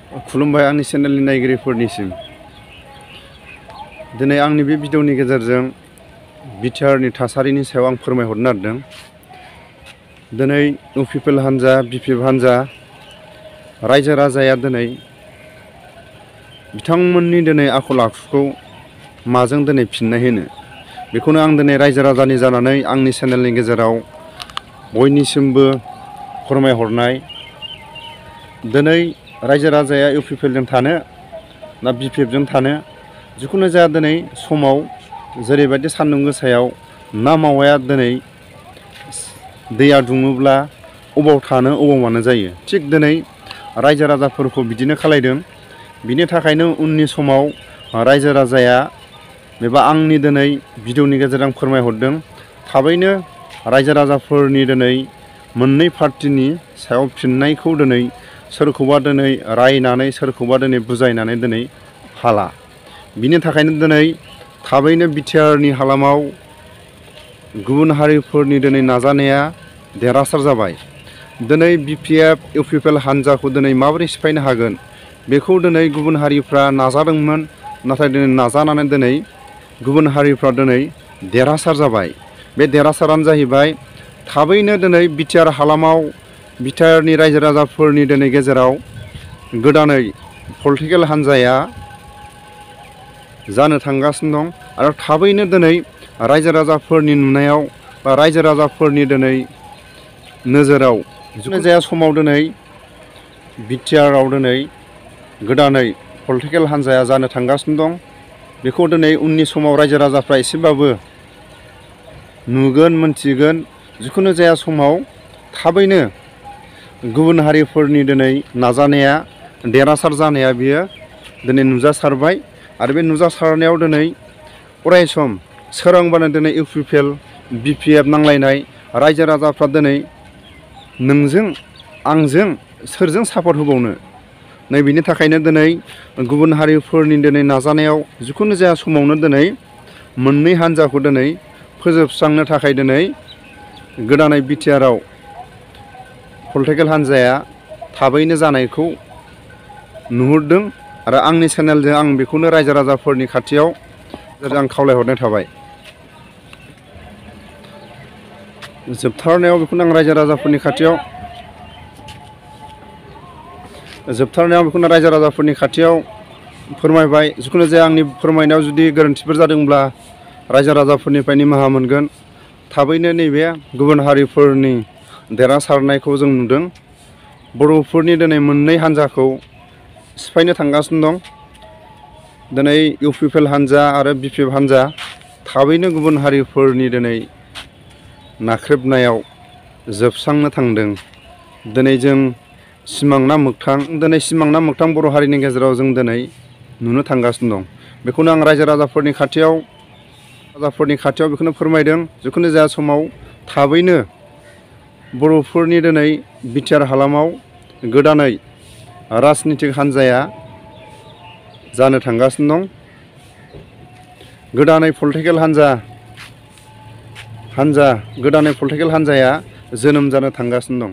खुलुमबाय आंनि चेनेलनि नायगिरिफोरनिसिम। दिनै आंनि बे भिडिअनि गेजेरजों बिटिआरनि थासारिनि सायाव आं फोरमायहरनो नागिरदों। दिनै इउपिपिएल हान्जा, बिपिएफ हान्जा, रायजो राजाया दिनै बिथांमोननि दिनै आखल आखुखौ माजों दिनै फिननाय होनो, बेखौनो आं दिनै रायजो राजानि जानानै आंनि चेनेलनि गेजेराव बयनिसिमबो फोरमायहरनाय। दिनै रायजो राजाया इउपिपिएलजों थानो ना बिपिएफजों थानो, जिखुनु जाया दिनै समाव जेरैबायदि सान्दुं गोसायाव ना मावाया दिनै दैया दुङोब्ला अबाव थानो अबाव मानो जायो, थिग दिनै रायजो राजाफोरखौ बिदिनो खालायदों। बिनि थाखायनो उननि समाव रायजो राजाया एबा आंनि दिनै भिडिअनि गेजेरजों फोरमायहरदों, थाबैनो रायजो राजाफोरनि दिनै मोननै पार्टिनि सायाव फिननायखौ दिनै सोरखौबा दिनै रायनानै सोरखौबा दिनै बुजायनानै दिनै हाला। बिनि थाखायनो दिनै थाबैनो बिटिआरनि हालामाव गुबुन हारिफोरनि दिनै नाजानाया देरहासार जाबाय। दिनै बिपिएफ इउपिपिएल हान्जाखौ दिनै माबोरै सिफायनो हागोन बेखौ दिनै गुबुन हारिफ्रा नाजादोंमोन, नाथाय दिनै नाजानानै दिनै गुबुन हारिफ्रा दिनै देरहासार जाबाय। बे देरहासारानो जाहैबाय थाबैनो दिनै बिटिआर हालामाव बिटिआरनि रायजो राजाफोरनि दिनै गेजेराव गोदानै पलिटिकेल हान्जाया जानो थांगासिनो दं। आरो थाबैनो दिनै रायजो राजाफोरनि नुनायाव बा रायजो राजाफोरनि दिनै नोजोराव जिखुनु जाया समाव दिनै बिटिआरआव दिनै गोदानै पलिटिकेल हान्जाया जानो थांगासिनो दं। बेखौ दिनै उननि समाव रायजो राजाफ्रा एसेबाबो नुगोन, मोनथिगोन। जिखुनु जाया समाव थाबैनो गुबुन हारिफोरनि दिनै नाजानाया देरहासार जानाया बियो दिनै नुजासारबाय। आरो बे नुजासारनायाव दिनै अरायसम सोरांबानो दिनै इउपिपिएल बिपिएफ नांलायनाय रायजो राजाफ्रा दिनै नोंजों आंजों सोरजों सापर्ट होबावनो, नै बिनि थाखायनो दिनै गुबुन हारिफोरनि दिनै नाजानायाव जिखुनु जाया समावनो दिनै मोननै हान्जाखौ दिनै फोजोबस्रांनो थाखाय दिनै गोदानै बिटिआरआव पलिटिकेल हान्जाया थाबैनो जानायखौ नुहुरदों। आरो आंनि चेनेलजों आं बेखौनो रायजो राजाफोरनि खाथियाव आं खावलायहरनाय थाबाय। जोबथारनायाव बेखौनो आं रायजो राजाफोरनि खाथियाव फोरमायबाय। जिखुनु जाया आंनि फोरमायनायाव जुदि गोरोन्थिफोर जादोंब्ला रायजो राजाफोरनिफ्राय निमाहा मोनगोन। थाबैनो नैबे गुबुन हारिफोरनि देरहासारनायखौ जों नुदों। बर'फोरनि दिनै मोननै हान्जाखौ सिफायनो थांगासिनो दं। दिनै इउपिपिएल हान्जा आरो बिपिएफ हान्जा थाबैनो गुबुन हारिफोरनि दिनै नाख्रेबनायाव जोबस्रांनो थांदों। दिनै जों सिमां ना मोगथां बर' हारिनि गेजेराव जों दिनै नुनो थांगासिनो दं। बेखौनो आं रायजो राजाफोरनि खाथियाव बेखौनो फोरमायदों। जिखुनु जाया समाव थाबैनो बर'फोरनि दिनै बिटिआर हालामाव गोदानै राजनितिक हान्जाया जानो थांगासिनो दं। गोदानै पलिटिकेल हान्जाया जोनोम जानो थांगासिनो दं।